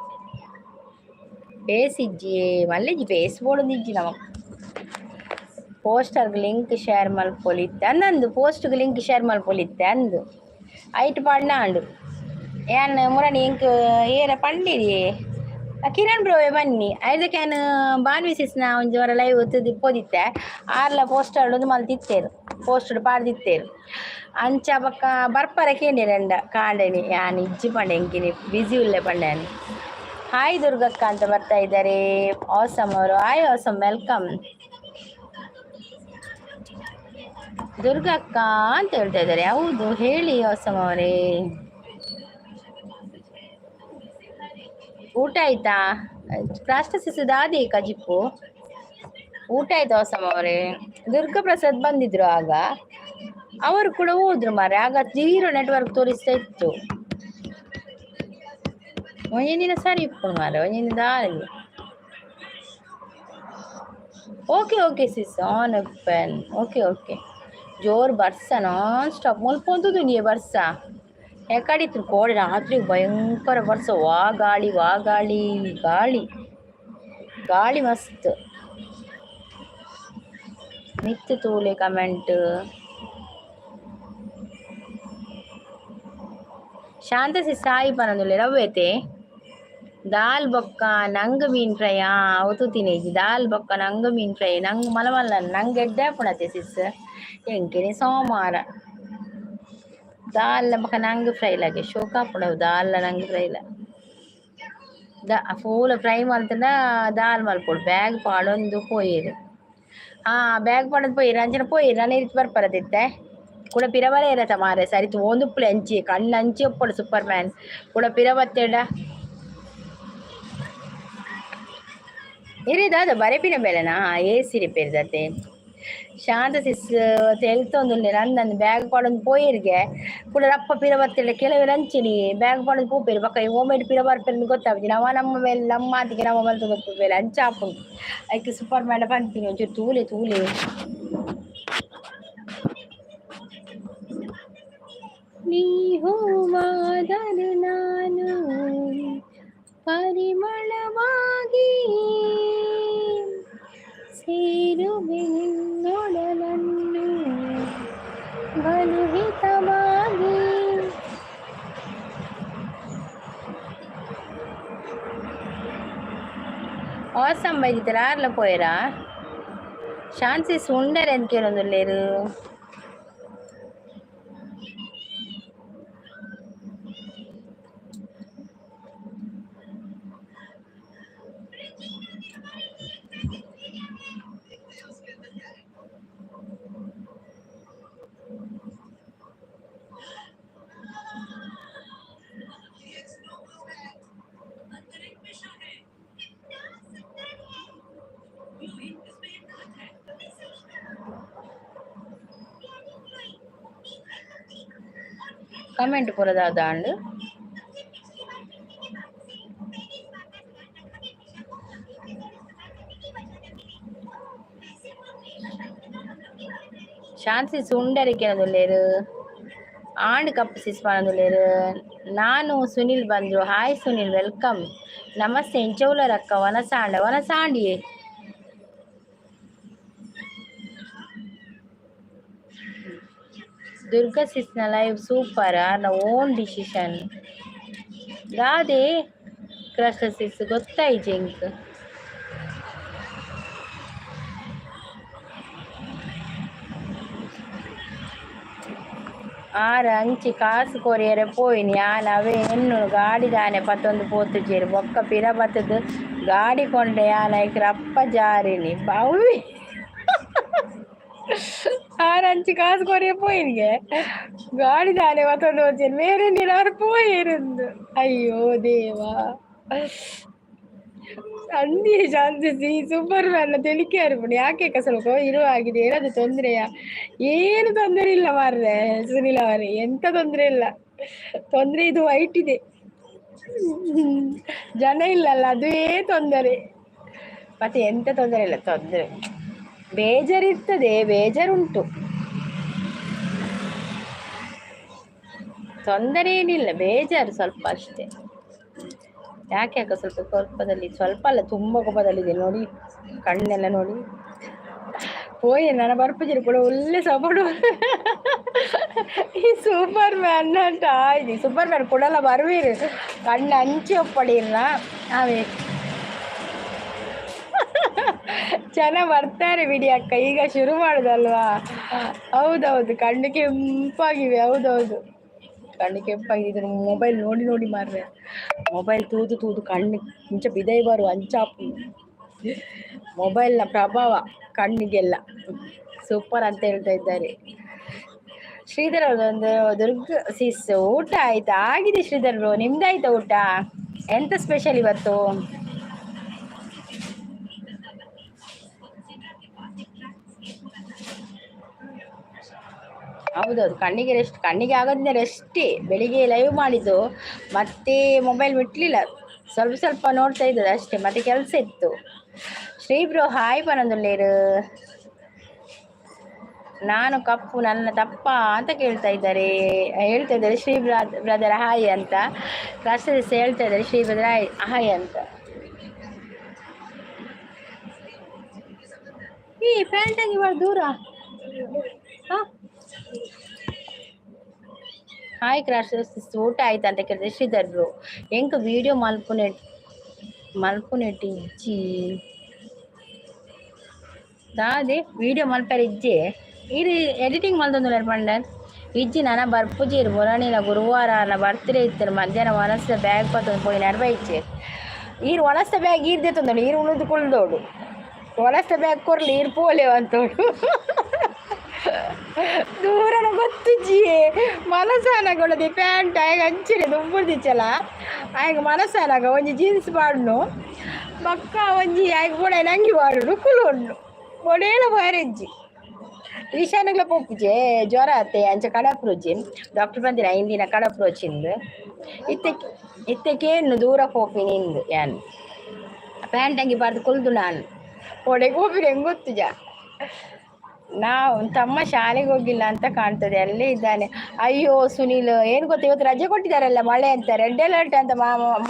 ಫೇಸ್ ಇಜ್ಜಿ ಮಲ್ಲೆಜ್ಜಿ ಫೇಸ್ ಬೋಡೊಂದು ಇಜ್ಜಿ ನಮಕ್. ಪೋಸ್ಟರ್ಗ್ ಲಿಂಕ್ ಶೇರ್ ಮಲ್ಪೊಲಿತ್ತೆ ಅಂದಂದು ಪೋಸ್ಟ್ಗ್ ಲಿಂಕ್ ಶೇರ್ ಮಲ್ಪೊಲಿತ್ತೆ ಅಂದ್ ಐಟ್ ಪಾಡ್ನ ಆಂಡ್ ಯಾನ್ ಮುರಣಿ ಎಂಕ್ ಏರ ಪಂಡಿರಿ ಕಿರಣ್ ಬ್ರೋವೆ ಬನ್ನಿ ಐದಕ್ಕೆ ಯಾನ್ ಬಾನ್ವಿ ಸಿಸ್ನ ಒಂಜಿ ವಾರ ಲೈವ್ ತೂದು ಪೋದಿತ್ತೆ ಆರ್ಲ ಪೋಸ್ಟರ್ ಉಂದು ಮಲ್ತಿತ್ತೆರ್ ಪೋಸ್ಟರ್ ಪಾಡ್ದಿತ್ತೆರ್ ಅಂಚ ಬೊಕ್ಕ ಬರ್ಪರೆ ಕೇಂಡೆರ್ ಕಾಂಡೆನೆ ಯಾನ್ ಇಜ್ಜಿ ಪಂಡೆ ಎಂಕಿನಿ ಬಿಸಿ ಉಲ್ಲೆ ಪಂಡೆ ಯಾನ್. ಹಾಯ್ ದುರ್ಗಕ್ಕ ಅಂತ ಬರ್ತಾ ಇದ್ದಾರೆ ಆಸಮ್ ಅವರು. Hi awesome welcome. ದುರ್ಗಕ್ಕ ಅಂತ ಹೇಳ್ತಾ ಇದ್ದಾರೆ. ಹೌದು ಹೇಳಿ ಆಸಮ್ ಅವರೇ. ಊಟ ಆಯ್ತಾ? ರಾಷ್ಟ್ರ ದಾದಿ ಕಜಿಪು ಊಟ ಆಯ್ತು ಆಸಮ್ ಅವರೇ. ದುರ್ಗಾ ಪ್ರಸಾದ್ ಬಂದಿದ್ರು ಆಗ, ಅವರು ಕೂಡ ಹೋದ್ರು ಮಾರ್ರೆ. ಆಗ ಜೀರೋ ನೆಟ್ವರ್ಕ್ ತೋರಿಸ್ತಾ ಇತ್ತು. ಒಂದಿನ ಸರಿ ಇಪ್ಪು ಮಾರ್ರೆ, ಒಂದಿನ ದಾರಿ. Okay okay sis on open okay okay. ಜೋರು ಬರ್ಸ ನಾನ್ ಸ್ಟಾಪ್ ಮುಲ್ಪ ಬರ್ಸ ಎಕಡಿತ್ತು ಕೋಡೆ ರಾತ್ರಿ ಭಯಂಕರ ಬರ್ಸ. ವಾ ಗಾಳಿ ವಾ ಗಾಳಿ ಗಾಳಿ ಗಾಳಿ ಮಸ್ತ್. ಮಿತ್ತು ತೂಲೆ ಕಮೆಂಟ್. ಶಾಂತ ಸಿಸ್ ಸಾಯಿ ಪನೊಂದುಲ್ಲೆರ್ ಅವ್ವೇತೆ ದಾಲ್ ಬೊಕ್ಕ ನಂಗ್ ಮೀನ್ ಫ್ರೈ. ಅವು ತೂತಿನೇಜಿ ದಾಲ್ ಬೊಕ್ಕ ನಂಗ್ ಮೀನ್ ಫ್ರೈ. ನಂಗ್ ಮಲ್ಲ ಮಲ್ಲ ನಂಗ್ ಎಡ್ಡೆ ಆಪುಂಡತೆ ಸಿಸ್. ಎಂಕಿನಿ ಸೋಮವಾರ ದಾಲ್ ಬೊಕ್ಕ ನಂಗ್ ಫ್ರೈ ಲಾಗೆ ಶೋಕ ಆಪುಂಡು ಅವು ದಾಲ್ ನಂಗ್ ಫ್ರೈ ಲ. ಫೂಲ್ ಫ್ರೈ ಮಲ್ತ್ಂಡ ದಾಲ್ ಮಲ್ಪೊಡು ಬ್ಯಾಗ್ ಪಾಡೊಂದು ಪೋಯೆರ್. ಹಾ ಬ್ಯಾಗ್ ಪಾಡೊಂದು ಪೋಯೆರ್ ಅಂಚನೆ ಪೋಯೆರ್ ನನ ಇತ್ ಬರ್ಪರದಿತ್ತೆ ಕುಡ ಪಿರ ಬರೆಯರತ ಮಾರ್ರೆ ಸರಿ ತೋಂದುಪ್ಪುಲೆ ಅಂಚಿ ಕಣ್ಣು ಅಂಚಿ ಉಪ್ಪೊಡು ಸೂಪರ್ ಮ್ಯಾನ್ ಕುಡ ಪಿರ ಬತ್ತೆಡ ಇರಿ ದಾದ ಬರೆಪಿನ ಬೇಲೆನಾ ಎ ಸಿ ರಿಪೇರಿ ದಾತೆ. ಶಾಂತ ಸಿಸ್ ತೆಲ್ತೊಂದುಲ್ಲೆರ್ ಅಂದಂದು ಬ್ಯಾಗ್ ಪಾಡೊಂದು ಪೋಯೆರ್ಗೆ ಕುಡ ರಪ್ಪ ಪಿರ ಬತ್ತೆಡ ಕೆಲವೆರ್ ಅಂಚೆನೆ ಬ್ಯಾಗ್ ಪಾಡೊಂದು ಪೋಪೆರ್ ಬೊಕ್ಕ ಓಮೆಡ್ ಪಿರ ಬರ್ಪೆರ್ ಗೊತ್ತಾಪುಜಿ. ನವ ನಮ್ಮ ಮೇಲೆ ನಮ್ಮ ಮಾತಿಗೆ ನಮ ಮಲ್ತೊಂದು ಬೇಲೆ ಅಂಚ ಆಪುಂಡು. ಐಕ್ ಸೂಪರ್ ಮ್ಯಾನ್ ಪನ್ಪಿನಿ ಒಂಚೂರು ತೂಲೆ ತೂಲೆ. ನೀ ಹೂವಾದರು ನಾನು ಪರಿಮಳವಾಗಿ ಸೇರುವೆ ನಿನ್ನೊಡಲನ್ನು ಬಲು ಹಿತವಾಗಿ. ಆಸಮ್ ಬೈದಿತ್ತೆರ್ ಆರ್ಲ ಪೋಯೆರಾ? ಶಾನ್ಸಿಸ್ ಉಂಡರೆ ಅಂದ್ ಕೇನೊಂದುಲ್ಲೆರ್. ಕಮೆಂಟ್ ಪೂರ ದಾದ. ಶಾಂತಿ ಸುಂಡರಿಕೆ ಆಂಡ್ ಕಪ್ ಸಿಸ್ ಪನೊಂದುಲ್ಲೆರ್. ನಾನು ಸುನಿಲ್ ಬಂದ್ರು. Hi Sunil, welcome. ನಮಸ್ತೆ. ಎಂಚ ಅಕ್ಕ? ವನಸಾಂಡ ವನಸಾಂಡಿಯೇ. ದುರ್ಗಾ ಸಿಸ್ನ ಲೈವ್ ಸೂಪರ್. ಆರ್ನ ಓನ್ ಡಿಸಿಷನ್ ದಾದೆ ಕ್ರಶ ಸಿಸ್ ಗೊತ್ತಾಯ್ಜಿ ಎಂಕ್. ಆರ್ ಅಂಚಿ ಕಾಸು ಕೊರಿಯರೆ ಪೋಯಿನಿ ಯಾನ್ ಅವೇ ಎನ್ನುನು ಗಾಡಿ ದಾನೆ ಪತ್ತೊಂದು ಪೋತುಜೆರ್. ಬೊಕ್ಕ ಪಿರ ಬತ್ತುದು ಗಾಡಿ ಕೊಂಡೆ ಯಾನ್ ಐಕ್ ರಪ್ಪ ಜಾರಿನಿ ಬಾವಿ. ಆರ್ ಅಂಚಿ ಕಾಸು ಕೊರಿಯರೆ ಪೋಯಿನಿಗೆ ಗಾಡಿ ದಾನೆ ಪತ್ತೊಂದು ಪೋತುಜೆರ್ ಮೇರೆ ನೀರು ಪೋಯೆರುಂದು. ಅಯ್ಯೋ ದೇವಾ. ಅಂದಿ ಶಾಂತಿ ಸೂಪರ್ ಮ್ಯಾನ್ ತೆಲಿಕೆ ಅರ್ಪುಂಡು. ಯಾಕೆ ಸ್ವಲ್ಪ ಇರುವ ಆಗಿದೆ? ಏನಾದ್ರು ತೊಂದರೆಯಾ? ಏನು ತೊಂದರೆ ಇಲ್ಲ ಮಾರ್ರೆ ಸುನಿಲ್ ಅವರೇ, ಎಂತ ತೊಂದರೆ ಇಲ್ಲ. ತೊಂದರೆ ಇದು ವೈಟ್ ಇದೆ, ಜನ ಇಲ್ಲಲ್ಲ, ಅದುವೇ ತೊಂದರೆ. ಮತ್ತೆ ಎಂತ ತೊಂದರೆ ಇಲ್ಲ. ತೊಂದರೆ ಬೇಜಾರಿರ್ತದೆ, ಬೇಜಾರುಂಟು, ತೊಂದರೆ ಏನಿಲ್ಲ, ಬೇಜಾರು ಸ್ವಲ್ಪ ಅಷ್ಟೇ. ಯಾಕೆ ಅಕ್ಕ ಸ್ವಲ್ಪ ಕೋಪದಲ್ಲಿ? ಸ್ವಲ್ಪ ಅಲ್ಲ, ತುಂಬ ಕೋಪದಲ್ಲಿದೆ ನೋಡಿ, ಕಣ್ಣೆಲ್ಲ ನೋಡಿ. ಪೋಯೆ ನನ್ನ ಬರ್ಪುಜಿ ಕೂಡ ಒಳ್ಳೆ ಸಪೋರ್ಟ್. ಈ ಸೂಪರ್ ಮ್ಯಾನ್ ಅಂತ ಆಯ್ತು. ಸೂಪರ್ ಮ್ಯಾನ್ ಕೊಡಲ್ಲ ಬರುವೀರು, ಕಣ್ಣು ಅಂಚಿ ಒಪ್ಪಡಿರ್ನ ಅವೇ ಜನ ಬರ್ತಾರೆ ಬಿಡಿ ಅಕ್ಕ, ಈಗ ಶುರು ಮಾಡುದಲ್ವಾ. ಹೌದೌದು, ಕಣ್ಣು ಕೆಂಪಾಗಿವೆ. ಹೌದೌದು, ಕಣ್ಣು ಕೆಂಪಾಗಿದೆ. ಮೊಬೈಲ್ ನೋಡಿ ನೋಡಿ ಮಾರ್ರೆ, ಮೊಬೈಲ್ ತೂದು ತೂದು ಕಣ್ಣು ಇಂಚ ಬಿದೈ ಬರುವ ಅಂಚಾಪು. ಮೊಬೈಲ್ನ ಪ್ರಭಾವ ಕಣ್ಣಿಗೆಲ್ಲ. ಸೂಪರ್ ಅಂತ ಹೇಳ್ತಾ ಇದ್ದಾರೆ ಶ್ರೀಧರ್ ಅವ್ರದ್ದೊಂದು. ದುರ್ಗ ಸಿಸ್ ಊಟ ಆಯ್ತಾ? ಆಗಿದೆ ಶ್ರೀಧರ್ ಬ್ರೋ, ನಿಮ್ದಾಯ್ತಾ ಊಟ? ಎಂತ ಸ್ಪೆಷಲ್ ಇವತ್ತು? ಹೌದೌದು, ಕಣ್ಣಿಗೆ ರೆಸ್ಟ್, ಕಣ್ಣಿಗೆ ಆಗೋದ್ರಿಂದ ರೆಸ್ಟೇ. ಬೆಳಿಗ್ಗೆ ಲೈವ್ ಮಾಡಿದ್ದು, ಮತ್ತೆ ಮೊಬೈಲ್ ಬಿಡಲಿಲ್ಲ, ಸ್ವಲ್ಪ ಸ್ವಲ್ಪ ನೋಡ್ತಾ ಇದ್ದದ್ದು ಅಷ್ಟೇ, ಮತ್ತೆ ಕೆಲಸ ಇತ್ತು. ಶ್ರೀ ಬ್ರೋ ಹಾಯ್ ಪನೊಂದುಲ್ಲೇರು. ನಾನು ಕಪ್ಪು ನನ್ನ ತಪ್ಪ ಅಂತ ಕೇಳ್ತಾ ಇದ್ದಾರೆ, ಹೇಳ್ತಾ ಇದ್ದಾರೆ ಶ್ರೀ ಬ್ರದರ್ ಹಾಯ್ ಅಂತ. ರಾಷ್ಟ್ರ ದಿವಸ ಹೇಳ್ತಾ ಇದ್ದಾರೆ ಶ್ರೀ ಬ್ರದರ್ ಹಾಯ್ ಹಾಯ್ ಅಂತ. ಈ ಪ್ಯಾಂಟ್ ಇವಾಗ ದೂರ. ಹಾಂ, ಹಾಯ್ ಕ್ರಾಶ್ ಊಟ ಆಯ್ತಾ ಅಂತ ಕೇಳಿದೆ ಶ್ರೀಧರ್ ಬ್ರೋ. ಎಂಕ್ ವೀಡಿಯೋ ಮಲ್ಪುನೆಟ್ ಮಲ್ಪುನೆಟ್ ಇಜ್ಜಿ ದಾದೆ ವೀಡಿಯೋ ಮಲ್ಪೆರೆ ಇಜ್ಜೆ. ಇದು ಎಡಿಟಿಂಗ್ ಮಲ್ತೊಂದುಲ್ಲೆರ್ ಪಂಡ ಇಜ್ಜಿ. ನನ ಬರ್ಪುಜೆರ್ ಮೊರಣಿನ ಗುರುವಾರ ನ ಬರ್ತ್ಡೇ ಇತ್ತೆರ್. ಮಧ್ಯಾಹ್ನ ವನಸ್ದ ಬ್ಯಾಗ್ ಪತ್ತೊಂದು ಪೋಯಿನ ಅರ್ಬ ಇಜ್ಜೆ. ಈರ್ ವನಸ್ದ ಬ್ಯಾಗ್ ಈರ್ ದೆತ್ತೊಂದುಂಡು, ಈರ್ ಉಣುದು ಕುಲ್ದೋಡು. ವನಸ್ದ ಬ್ಯಾಗ್ ಕೊರ್ಲಿ ಈರ್ ಪೋಲೆ ಅಂತೋಡು. ದೂರನ ಗೊತ್ತಿಜ್ಜಿಯೇ ಮನಸಾನಗೊಳದಿ ಪ್ಯಾಂಟ್ ಆಯಗ ಅಂಚನೆ ದುಂಬುರ್ದಿಚ್ಚಲ ಆಯಗ ಮನಸಾನಗ ಒಂಜಿ ಜೀನ್ಸ್ ಪಾಡ್ನು ಬೊಕ್ಕ ಒಂಜಿ ಆಯಗ್ ಬೋಡಾಯಿನ ಅಂಗಿ ಪಾಡುನು ಕುಲೊಂಡು ಬೊಡೇಲ ಪೋಯೆರೆ ಇಜ್ಜಿ. ಈಶಾನ್ಯಗ್ಲ ಪೋಪುಜೆ, ಜ್ವರ ಅತ್ತೆ ಅಂಚ ಕಡಪುರುಜಿ. ಡಾಕ್ಟರ್ ಪಂತಿನ 5 ದಿನ ಕಡಪುರೋಚಿಂದು. ಇತ್ತೆ ಇತ್ತೆ ಕೇನ್ನು ದೂರ ಪೋಪಿನಿ ಇಂದು. ಯಾನ್ ಪ್ಯಾಂಟ್ ಅಂಗಿ ಪಾಡ್ದು ಕುಲ್ದು ನಾನು ಒಡೆಗ್ ಪೋಪಿನಿ ಎಂಕ್ ಗೊತ್ತುಜ. ನಾವು ತಮ್ಮ ಶಾಲೆಗೆ ಹೋಗಿಲ್ಲ ಅಂತ ಕಾಣ್ತದೆ, ಅಲ್ಲೇ ಇದ್ದಾನೆ. ಅಯ್ಯೋ ಸುನೀಲ್, ಏನು ಗೊತ್ತಾ, ಇವತ್ತು ರಜೆ ಕೊಟ್ಟಿದ್ದಾರಲ್ಲ, ಮಳೆ ಅಂತ, ರೆಡ್ ಅಲರ್ಟ್ ಅಂತ,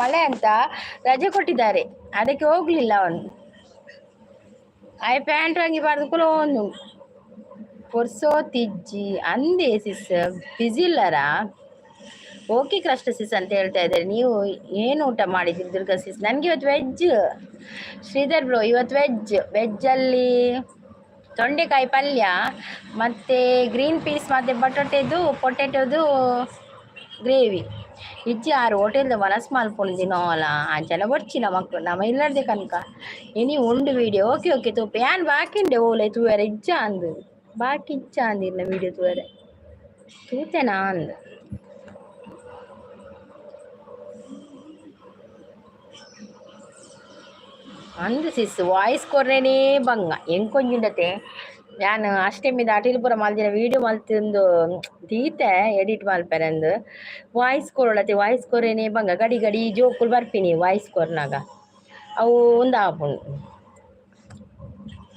ಮಳೆ ಅಂತ ರಜೆ ಕೊಟ್ಟಿದ್ದಾರೆ, ಅದಕ್ಕೆ ಹೋಗ್ಲಿಲ್ಲ ಅವನು. ಆಯ್ ಪ್ಯಾಂಟ್ ಅಂಗಿ ಪಾಡ್ದು ಕುಲೊಂದು ಪೊರ್ಸೋತಿಜ್ಜಿ ಅಂದೆ ಸಿಸ್. ಬ್ಯುಸಿ ಇಲ್ಲರಾ? ಓಕೆ ಕ್ರಷ್ಟ ಸಿಸ್ ಅಂತ ಹೇಳ್ತಾ ಇದ್ದಾರೆ. ನೀವು ಏನು ಊಟ ಮಾಡಿದ್ದೀರಿ ದುರ್ಗಾ ಸಿಸ್? ನನಗೆ ಇವತ್ತು ವೆಜ್ ಶ್ರೀಧರ್ ಬ್ರೋ, ಇವತ್ತು ವೆಜ್. ವೆಜ್ಜಲ್ಲಿ ತೊಂಡೆಕಾಯಿ ಪಲ್ಯ ಮತ್ತು ಗ್ರೀನ್ ಪೀಸ್ ಮತ್ತು ಪೊಟೆಟೊದು ಗ್ರೇವಿ. ಇಜ್ಜಿ ಆರು ಹೋಟೆಲ್ದ ವನಸ್ ಮಲ್ಪುಂಡು ದಿನೋಲ ಅಂಚನೆ ಬೊರ್ಚಿ ನಮಕ್ ನಮ ಇಲ್ಲರ್ದೆ ಕನಕ ಇನಿ ಉಂಡು ವಿಡಿಯೋ. ಓಕೆ ಓಕೆ ತೂಪೆ ಯಾನ್ ಬಾಕಿ ಉಂಡೆ ಓಲೆ ತೂವರೆ ಇಜ್ಜ ಅಂದು ಬಾಕಿ ಇಜ್ಜ ಅಂದಿರ್ನ ವಿಡಿಯೋ ತೂವರೆ ತೂತೆನಾ ಅಂದ್. ಅಂದು ಸಿಸ್ ವಾಯ್ಸ್ ಕೊರ್ರೇನೇ ಬಂಗ ಎಂಕೊಂಜುಂಡತೆ. ಯಾನ್ ಅಷ್ಟೆಮಿದ ಅಟಿಲ್ ಪೂರ ಮಲ್ದಿನ ವೀಡಿಯೋ ಮಲ್ತಿಂದು ದೀತೆ ಎಡಿಟ್ ಮಲ್ಪೆರೆಂದು ವಾಯ್ಸ್ ಕೊರೊಡತೆ ವಾಯ್ಸ್ ಕೊರೇನೆ ಬಂಗ ಗಡಿ ಗಡಿ ಜೋಕುಲು ಬರ್ಪಿನಿ ವಾಯ್ಸ್ ಕೊರ್ನಾಗ ಅವು ಉಂದಾಪುಂಡು.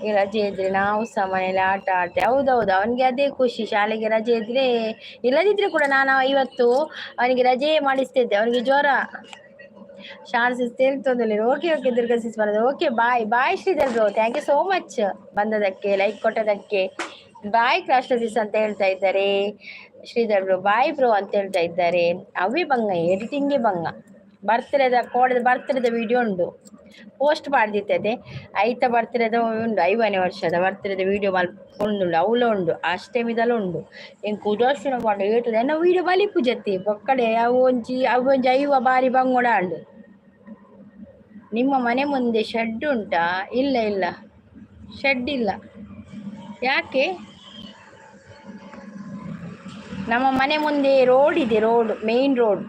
ಈ ರಜೆ ಇದ್ರೆ ನಾವು ಸಹ ಮನೇಲಿ ಆಟ ಆಡ್ತೇವೆ. ಹೌದೌದು, ಅವನಿಗೆ ಅದೇ ಖುಷಿ ಶಾಲೆಗೆ ರಜೆ ಇದ್ರೆ. ಇಲ್ಲದಿದ್ರೆ ಕೂಡ ನಾನು ಇವತ್ತು ಅವನಿಗೆ ರಜೆ ಮಾಡಿಸ್ತಿದ್ದೆ. ಅವನಿಗೆ ಜ್ವರ. ಶಾನ್ ಸಿಸ್ ತೇಲ್ತೊಂದಿಲ್ಲ. ಓಕೆ ಓಕೆ, ದುರ್ಗಾ ಸಿಸ್ ಬರೋದು. Okay, bye bye Sridhar bro, thank you so much ಬಂದದಕ್ಕೆ, like ಕೊಟ್ಟದಕ್ಕೆ. ಬಾಯ್ ಕ್ರಾಶ್ನ ಸಿಸ್ ಅಂತ ಹೇಳ್ತಾ ಇದ್ದಾರೆ ಶ್ರೀಧರ್ ಬ್ರೋ. ಬಾಯ್ ಬ್ರೋ ಅಂತ ಹೇಳ್ತಾ ಇದ್ದಾರೆ. ಅವೇ ಬಂಗ ಎಡಿಟಿಂಗೇ ಬಂಗ. ಬರ್ತಡೇದ ಕೋಡದ ಬರ್ತಡೇದ ವಿಡಿಯೋ ಉಂಡು, ಪೋಸ್ಟ್ ಮಾಡ್ದಿತ್ತದೆ. ಐತ ಬರ್ತಡೇದ ಉಂಡು, 50ನೇ ವರ್ಷದ ಬರ್ತಡೇದ ವಿಡಿಯೋ ಮಲ್ಪೊಂದುಂಡು. ಅವಲ ಉಂಡು, ಅಷ್ಟೆಮಿದಲ ಉಂಡು. ಎಂಕ್ ಉದಾಸೀನ ಪಂಡ ಏಟು ಎನ್ನ ವಿಡಿಯೋ ಬಲಿಪು ಜತ್ತಿ ಬೊಕ್ಕಡೆ. ಅವು ಒಂಜಿ ಅವು ಒಂಜಿ 50 ಬಾರಿ ಬಂಗೊಡ ಉಂಡು. ನಿಮ್ಮ ಮನೆ ಮುಂದೆ ಶೆಡ್ ಉಂಟಾ? ಇಲ್ಲ ಇಲ್ಲ, ಶೆಡ್ ಇಲ್ಲ. ಯಾಕೆ? ನಮ್ಮ ಮನೆ ಮುಂದೆ ರೋಡ್ ಇದೆ, road, main road.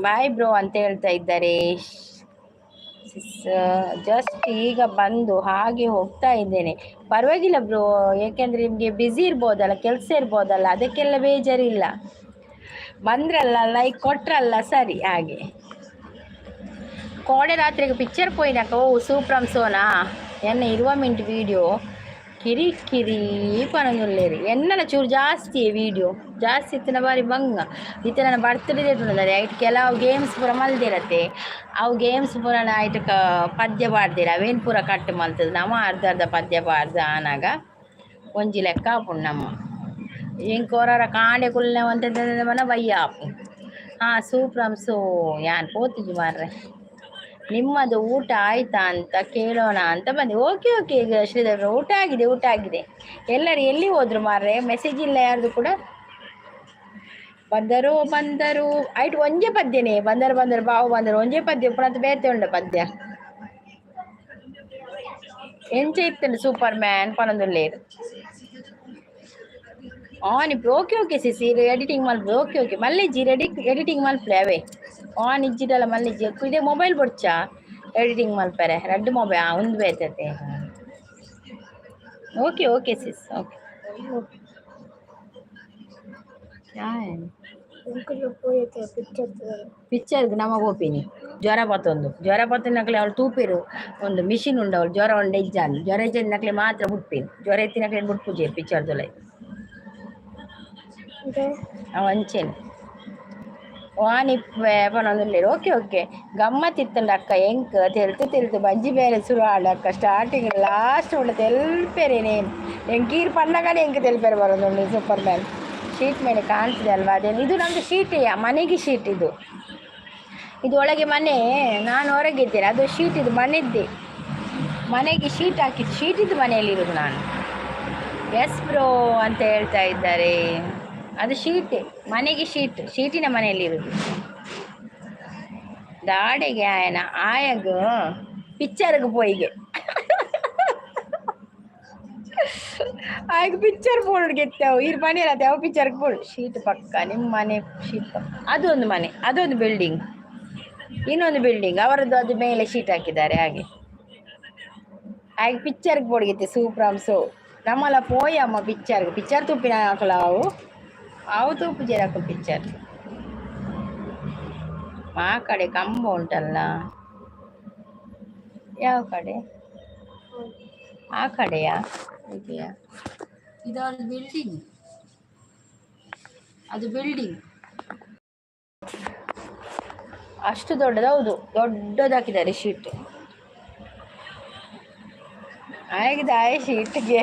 Bye bro ಅಂತ ಹೇಳ್ತಾ ಇದ್ದಾರೆ. ಜಸ್ಟ್ ಈಗ ಬಂದು ಹಾಗೆ ಹೋಗ್ತಾ ಇದ್ದೇನೆ. ಪರವಾಗಿಲ್ಲ ಬ್ರೋ, ಏಕೆಂದರೆ ನಿಮಗೆ ಬ್ಯುಸಿ ಇರ್ಬೋದಲ್ಲ, ಕೆಲಸ ಇರ್ಬೋದಲ್ಲ, ಅದಕ್ಕೆಲ್ಲ ಬೇಜಾರಿಲ್ಲ. ಬಂದ್ರಲ್ಲ, ಲೈಕ್ ಕೊಟ್ರಲ್ಲ, ಸರಿ. ಹಾಗೆ ಕೋಡೆ ರಾತ್ರಿಗೆ ಪಿಕ್ಚರ್ ಪೋಯಿನಾಕ. ಓ ಸೂಪ್ರಮ್ ಸೋನಾ ಎನ್ನ 20 ಮಿನಿಟ್ ವೀಡಿಯೋ ಕಿರಿ ಕಿರಿ ಪನೊಂದುಲ್ಲೇರಿ. ಎನ್ನಲ ಚೂರು ಜಾಸ್ತಿ ವೀಡಿಯೋ ಜಾಸ್ತಿ ಇತ್ತಿನ ಬಾರಿ ಬಂಗ. ಇತ್ತೆ ನನ್ನ ಬರ್ತಡೇ ಉಂಡು. ಐಟ್ ಕೆಲವು ಗೇಮ್ಸ್ ಪೂರ ಮಲ್ದಿರತ್ತೆ. ಅವು ಗೇಮ್ಸ್ ಪೂರ ಐಟ್ ಪದ್ಯ ಪಾಡ್ದಿರ, ಅವೇನು ಪೂರ ಕಟ್ ಮಲ್ತದ. ನಮ ಅರ್ಧ ಅರ್ಧ ಪದ್ಯ ಪಾಡ್ದು ಆನಾಗ ಒಂಜಿ ಲೆಕ್ಕ ಆಪುಂಡು ನಮ್ಮ. ಎಂಕ್ ಒರರ ಕಾಂಡೆ ಕುಲ್ನೆ ಒಂತೆ ಮನ ಬಯ್ಯ ಆಪು. ಹಾಂ, ಸೂಪ್ರಮ್ ಸೋ ಯಾನ್ ಪೋತಿಜಿ ಮಾರ್ರೆ. ನಿಮ್ಮದು ಊಟ ಆಯ್ತಾ ಅಂತ ಕೇಳೋಣ ಅಂತ ಬಂದೆ. ಓಕೆ ಓಕೆ ಈಗ ಶ್ರೀಧರ್, ಊಟ ಆಗಿದೆ, ಊಟ ಆಗಿದೆ. ಎಲ್ಲರೂ ಎಲ್ಲಿ ಹೋದ್ರು ಮಾರ್ರೆ? ಮೆಸೇಜ್ ಇಲ್ಲ ಯಾರ್ದು ಕೂಡ. ಬಂದರು ಬಂದರು ಆಯ್ತು, ಒಂಜೆ ಪದ್ಯನೇ. ಬಂದರು ಬಂದರು ಬಾವು ಬಂದರು, ಒಂಜೆ ಪದ್ಯ ಪುನಃ ಬೇತೆ ಉಂಡು ಪದ್ಯ. ಎಂಚ ಇತ್ತುಂಡು ಸೂಪರ್ ಮ್ಯಾನ್ ಪನೊಂದುಲ್ಲೇರು ಆನ್. ಓಕೆ ಓಕೆ ಸಿಸಿ, ಎಡಿಟಿಂಗ್ ಮಲ್ಪು. ಓಕೆ ಓಕೆ, ಮಲ್ಲಿಜಿ ರೆಡಿ ಎಡಿಟಿಂಗ್ ಮಲ್ಪಲೆ. ಅವೇ ಆನ್ ಇಜ್ಜಿಡಲ್ಲ ಮಲ್ಲಿಜಿ. ಇದೆ ಮೊಬೈಲ್ ಬೊಡ್ಚಾ ಎಡಿಟಿಂಗ್ ಮಲ್ಪರೆ? ರಡ್ಡು ಮೊಬೈಲ್ ಒಂದು ಬೇತತೆ. Okay okay sis, okay. क्या है? ಪಿಕ್ಚರ್. ಪಿಕ್ಚರ್ಗೆ ನಮ ಪೋಪಿನಿ. ಜ್ವರ ಪತ್ತೊಂದು, ಜ್ವರ ಪತ್ತಿನಕ್ಲೆ ಅವಳು ತೂಪೆರು. ಒಂದು ಮಿಷಿನ್ ಉಂಡು, ಅವಳು ಜ್ವರ ಉಂಡು ಇಜ್ಜಾನ್, ಜ್ವರ ಇಜ್ಜಂದಿನಕ್ಲೆ ಮಾತ್ರ ಬುಡ್ಪೇನು. ಜ್ವರ ಇತ್ತಿನಕ್ಲೆ ಬುಡ್ಪುಜೆ ಪಿಕ್ಚರ್ದೊಲೈ. ಅವು ಅಂಚೆನೆ ವಾನಿಪ್ಪೆ ಪನೊಂದುಲ್ಲೆರ್. ಓಕೆ ಓಕೆ, ಗಮ್ಮತ್ ಇತ್ತುಂಡು ಅಕ್ಕ. ಎಂಕ್ ತೆಲ್ತು ತೆಲ್ತು ಬಂಜಿ ಬೇರೆ ಸುರು ಆಂಡ್ ಅಕ್ಕ. ಸ್ಟಾರ್ಟಿಂಗ್ ಲಾಸ್ಟ್ ಉಂಡು ತೆಲ್ಪೆರೇನೆ. ಎಂಕ್ ಈರ್ ಪನ್ನಗನೆ ಎಂಕ್ ತೆಲ್ಪೆರೆ ಬರೋದುಂಡು. ಸೂಪರ್ ಮ್ಯಾನ್ ಶೀಟ್ ಮೇಲೆ ಕಾಣ್ತಿದೆ ಅಲ್ವಾ? ಅದೇನು ಇದು ನಮ್ಮದು ಶೀಟೆಯ ಮನೆಗೆ ಶೀಟ್ ಇದು. ಇದು ಒಳಗೆ ಮನೆ, ನಾನು ಹೊರಗಿದ್ದೇನೆ. ಅದು ಶೀಟ್, ಇದು ಮನೆದ್ದೇ. ಮನೆಗೆ ಶೀಟ್ ಹಾಕಿದ್ದು, ಶೀಟ್ ಇದ್ದು ಮನೆಯಲ್ಲಿರೋದು ನಾನು. ಎಸ್ ಬ್ರೋ ಅಂತ ಹೇಳ್ತಾ ಇದ್ದಾರೆ. ಅದು ಶೀಟೆ, ಮನೆಗೆ ಶೀಟ್, ಶೀಟಿನ ಮನೆಯಲ್ಲಿರೋದು. ದಾಡೆಗೆ ಆಯನ ಆಯಗ ಪಿಕ್ಚರ್ಗೆ ಪೋಯಿಗೆ. ಆಗ ಪಿಕ್ಚರ್ ಬೋರ್ಡ್ ಗೆತ್ತವು ಇರ್ ಮನೆ ಅಲ್ಲ, ಯಾವ ಪಿಕ್ಚರ್ಗೆ ಬೋರ್ಡ್. ಶೀಟ್ ಪಕ್ಕ ನಿಮ್ಮ ಮನೆ ಶೀಟ್ ಪಕ್ಕ. ಅದು ಒಂದು ಮನೆ, ಅದೊಂದು ಬಿಲ್ಡಿಂಗ್, ಇನ್ನೊಂದು ಬಿಲ್ಡಿಂಗ್ ಅವರದ್ದು. ಅದು ಮೇಲೆ ಶೀಟ್ ಹಾಕಿದ್ದಾರೆ. ಹಾಗೆ ಹಾಗೆ ಪಿಕ್ಚರ್ಗೆ ಬೋರ್ಡ್ಗೆತ್ತೆ ಸೂಪ್ರಾಮ್ಸು. ನಮ್ಮಲ್ಲ ಪೋಯಮ್ಮ ಪಿಕ್ಚರ್ಗೆ. ಪಿಕ್ಚರ್ ತೂಪಿನ ಹಾಕಲ ಅವು ಅವು ತೂಪು ಹಾಕು ಪಿಕ್ಚರ್. ಆ ಕಡೆ ಕಂಬ ಉಂಟಲ್ಲ, ಯಾವ ಕಡೆ? ಆ ಕಡೆಯಾ? ಇದೆಯಾ? ಇದು ಬಿಲ್ಡಿಂಗ್, ಅದು ಬಿಲ್ಡಿಂಗ್ ಅಷ್ಟು ದೊಡ್ಡದು. ಹೌದು, ದೊಡ್ಡದಾಕಿದ್ದಾರೆ ಶೀಟ್. ಆಗಿದೆ ಆಯ ಶೀಟ್ಗೆ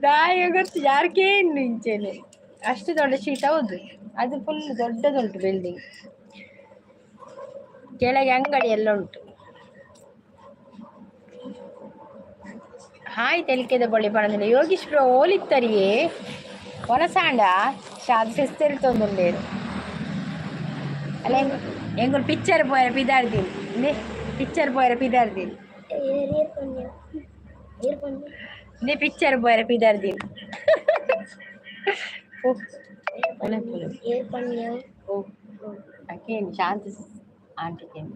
ದಾಯ ಗೊತ್ತು ಯಾರಿಗೇನು ಇಂಚೆನೆ ಅಷ್ಟು ದೊಡ್ಡ ಶೀಟ್. ಹೌದು, ಅದು ಫುಲ್ ದೊಡ್ಡದುಂಟು ಬಿಲ್ಡಿಂಗ್. ಕೆಳಗೆ ಅಂಗಡಿ ಎಲ್ಲ ಉಂಟು. ಹಾಯ್ ತೆಲಿಕೆದ ಬಳ್ಳಿ ಪಣಂದಿಲ್ಲ. ಯೋಗೀಶ್ ಬ್ರೋ ಓಲಿತ್ತರಿಯೇ ಕೊನಸಾಂಡ ಶಾದ್ ಸಿಸ್ತೆಲ್ತೊಂದುಂಡೇರು ಅಲ್ಲ. ಎಂಗುಲ್ ಪಿಕ್ಚರ್ ಪೋಯರ ಪಿದಾರ್ದಿನಿ, ಪಿಕ್ಚರ್ ಪೋಯರ ಪಿದಾರ್ದಿನಿ. ನೇ ಪಿಕ್ಚರ್ ಪೋಯರ ಪಿದಾರ್ದಿನಿ. ಓ ಅಕೇನು ಶಾಂತಿ ಆಂಟಿ ಕೇನು.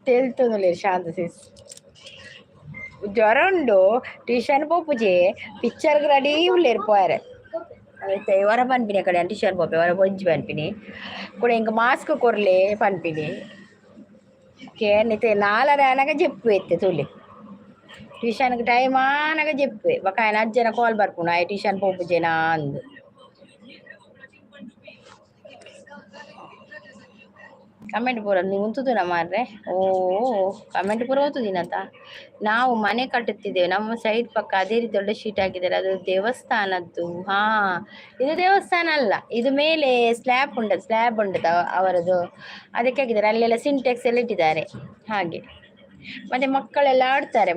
ತೆಲ್ತೊಂದುಲ್ಲೆರ್ ಶಾಂತ ಸಿಸ್. ಜ್ವರ ಉಂಡು, ಟ್ಯೂಷನ್ ಪೋಪುಜೆ, ಪಿಕ್ಚರ್ಗ್ ರೆಡಿ ಉಲ್ಲೆರ್ ಪೋಯೆರೆ. ಐತೆ ವರ ಪನ್ಪಿನಿ ಕಡೆ ಟ್ಯೂಷನ್ ಪೋಪೆ, ವರ ಬೊಜ್ಜಿ ಪನ್ಪಿನಿ. ಕುಡ ಎಂಕ್ ಮಾಸ್ಕ್ ಕೊರ್ಲೆ ಪನ್ಪಿನಿ. ಕೇನಿತೆ ನಾಲರೆ ಆನಗ ಜೆಪ್ಪುವೆ ಇತ್ತೆ ತೂಲೆ. ಟ್ಯೂಷನ್ಗ್ ಟೈಮ್ ಆನಗ ಜೆಪ್ಪುವೆ. ಬೊಕ ಆಯನ ಅಜ್ಜನ ಕಾಲ್ ಬರ್ಪುಂಡು, ಆಯೆ ಟ್ಯೂಷನ್ ಪೋಪುಜೆನಾ ಅಂದ್. ಕಮೆಂಟ್ ಪೂರ ಉಂತುದುನ ಮಾರ್ರೆ. ಓ ಕಮೆಂಟ್ ಪೂರ ಓತುದಿನತ. ನಾವು ಮನೆ ಕಟ್ಟುತ್ತಿದ್ದೇವೆ, ನಮ್ಮ ಸೈಡ್ ಪಕ್ಕ ಅದೇ ರೀತಿ ದೊಡ್ಡ ಶೀಟ್ ಹಾಕಿದ್ದಾರೆ, ಅದು ದೇವಸ್ಥಾನದ್ದು. ಹಾ, ಇದು ದೇವಸ್ಥಾನ ಅಲ್ಲ, ಇದು ಮೇಲೆ ಸ್ಲ್ಯಾಬ್ ಉಂಟು, ಸ್ಲ್ಯಾಬ್ ಉಂಟು ಅವರದ್ದು, ಅದಕ್ಕೆ ಹಾಕಿದ್ದಾರೆ. ಅಲ್ಲೆಲ್ಲ ಸಿಂಟೆಕ್ಸ್ ಎಲ್ಲ ಇಟ್ಟಿದ್ದಾರೆ ಹಾಗೆ. ಮತ್ತೆ ಮಕ್ಕಳೆಲ್ಲ ಆಡ್ತಾರೆ,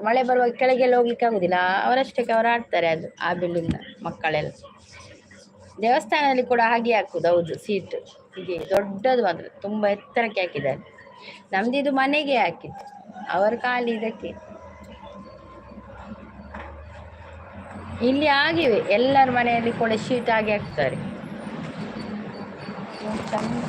ಮಳೆ ಬರುವಾಗ ಕೆಳಗೆಲ್ಲ ಹೋಗ್ಲಿಕ್ಕೆ ಆಗುದಿಲ್ಲ, ಅವರಷ್ಟಕ್ಕೆ ಅವರು ಆಡ್ತಾರೆ. ಅದು ಆ ಬಿಲ್ಡಿಂಗ್ ಮಕ್ಕಳೆಲ್ಲ. ದೇವಸ್ಥಾನದಲ್ಲಿ ಕೂಡ ಹಾಗೆ ಹಾಕುದು. ಹೌದು, ಸೀಟ್ ಹೀಗೆ ದೊಡ್ಡದು ಮಾತ್ರ ತುಂಬಾ ಎತ್ತರಕ್ಕೆ ಹಾಕಿದ್ದಾರೆ. ನಮ್ದು ಇದು ಮನೆಗೆ ಹಾಕಿದ್ದು, ಅವರು ಖಾಲಿ ಇದಕ್ಕೆ. ಇಲ್ಲಿ ಆಗಿವೆ, ಎಲ್ಲರ ಮನೆಯಲ್ಲಿ ಕೂಡ ಶೀಟ್ ಹಾಗೆ ಹಾಕ್ತಾರೆ. ಚಂದ.